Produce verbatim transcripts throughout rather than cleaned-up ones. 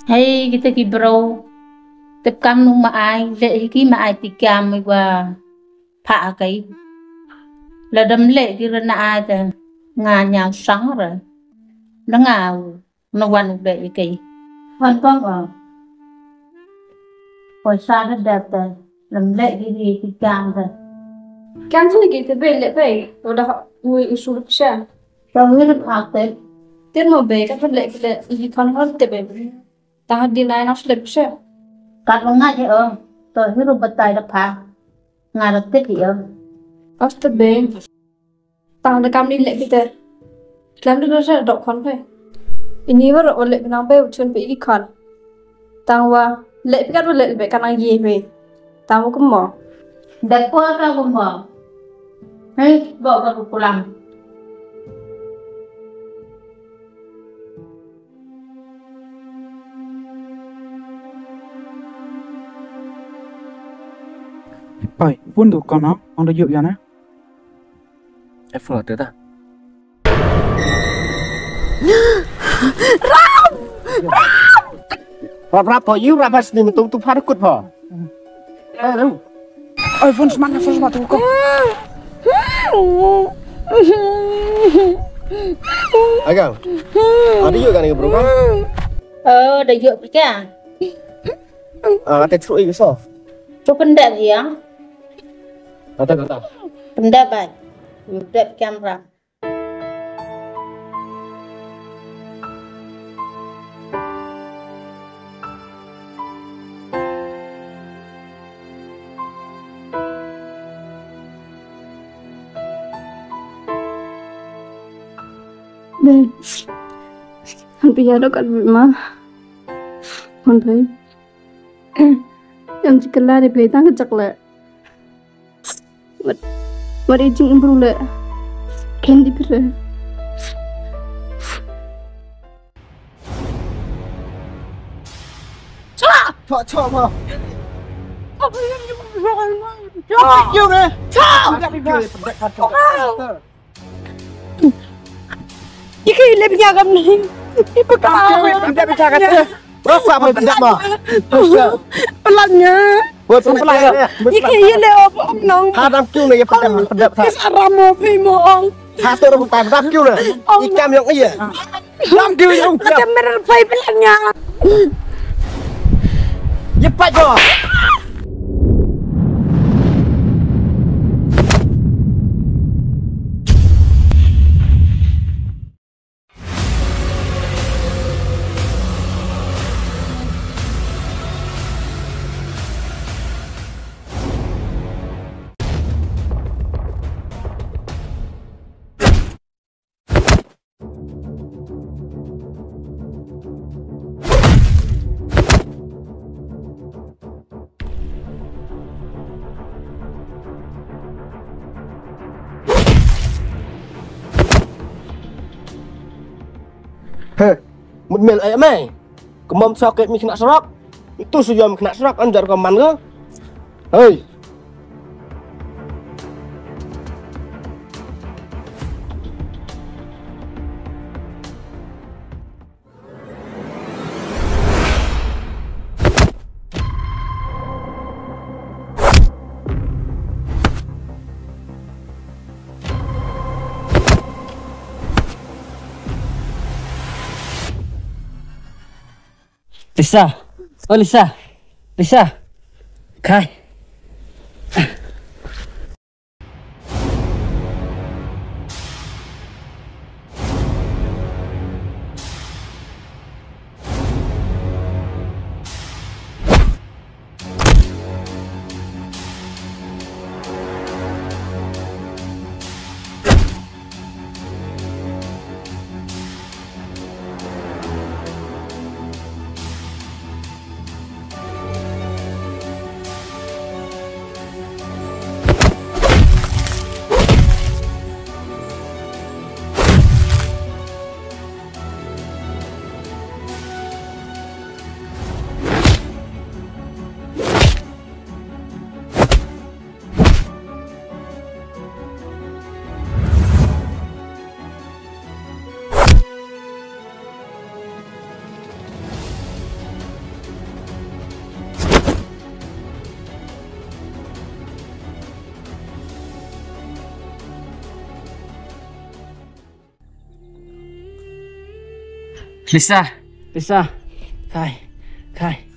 Hei, kita ki bro. Tep kam nu ma ai, le hi ki ma ai ti kam i wa pha kai. La dam le ki rana ai ta. Nga nya sang ra. Na nga u, na wan u le i kai. Wan kong o. Poi sa da dep ta. Lam le ki ri ki kam ta. Kam sa ki te be le be. Lo da ngui u su sha. Tang ni phak te. Tin mo be ka le ki le i kon hol te be. Tang di nai nos le sha. Kat lo nga je o. To hiru batai da pha. Nga da tip i o. Os te be. Tang da kam ni le pite. Lam da sa dok khon phe. Ini wa ro le nang phe u chun phe i khon. Tang wa le phe kat wa le phe kan nang ye phe. Tang wa kum mo. Da ko ka kum mo. Hei, bo ka ku pulang. Pai, pun tu kau na, ang da yuk ya na. E, phone te ta. Rap, rap, pho, you rap has ni tung tu phar kut pho. Eh, tu. Oi, phone smat, phone smat, tu ko. Aga. Ada yuk kan ni bro kan? Oh, da yuk pika. Ah, kata truk i so. Truk pendek ya. Kata, kata. Pendek bai. Pendek kamera. Be, han pia do kat ma. Hon bai. Em, chi kala de be tang chak le. Wat, wat e jing improve le. Ken di pire. Cha! Cha, cha, ma. Cha! Cha! Cha! Ye ki le bia kam ni. Ipa ka. Bia bia ka. Bro, ka bro, bia ma. Pelanya. Bro, pelanya. Ye ki ye le op op nong. Ha dam kiu ne ye pedap, pedap ha. Is aramo pe mo ong. Ha to ro pa dam kiu ne. I kam yong ye. Dam kiu yong. Ka mer pai pelanya. Ye pa jo. He, mut mel ai mai. Kemam soket mi kena serak. Itu sejam kena serak, anjar ke man ke. Hei. Lisa. Oh, Lisa. Lisa. Kai. Lisa. Lisa. Khai. Khai.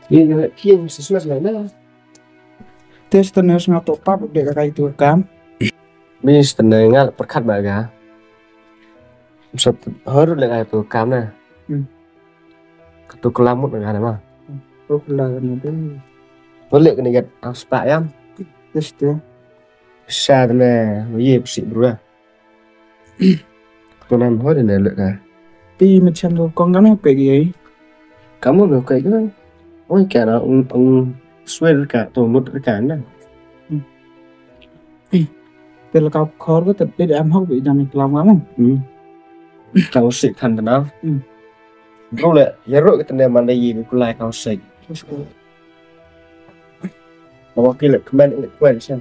Ye, ye, ye, sismas lai na. Te stane nga to pap de ka kai tu kam. Bi stane nga pyrkhat ba ka. Sat haru le kai tu kam na. Hmm. Ka tu kelamut na ka na ma. Hmm. Tu kelamut na tu. Boleh kena gat ang sepak yam. Yes tu. Sa ne ye psi bro. Ka tu nan ho de ne le ka. Ti me chem tu kong kami pe ki. Kamu lo kai ko. Oi ka na ung ung swer ka tu mut ka na. Hmm. Te la ka khor ko te pe am hok bi jam kelam ka mo. Hmm. Ka u sik khan da na. Hmm. Bro le, ya ro ka te ne man da yi ku lai ka u sik. Yes, ko. Ka wa ki le kmen le kwen sen.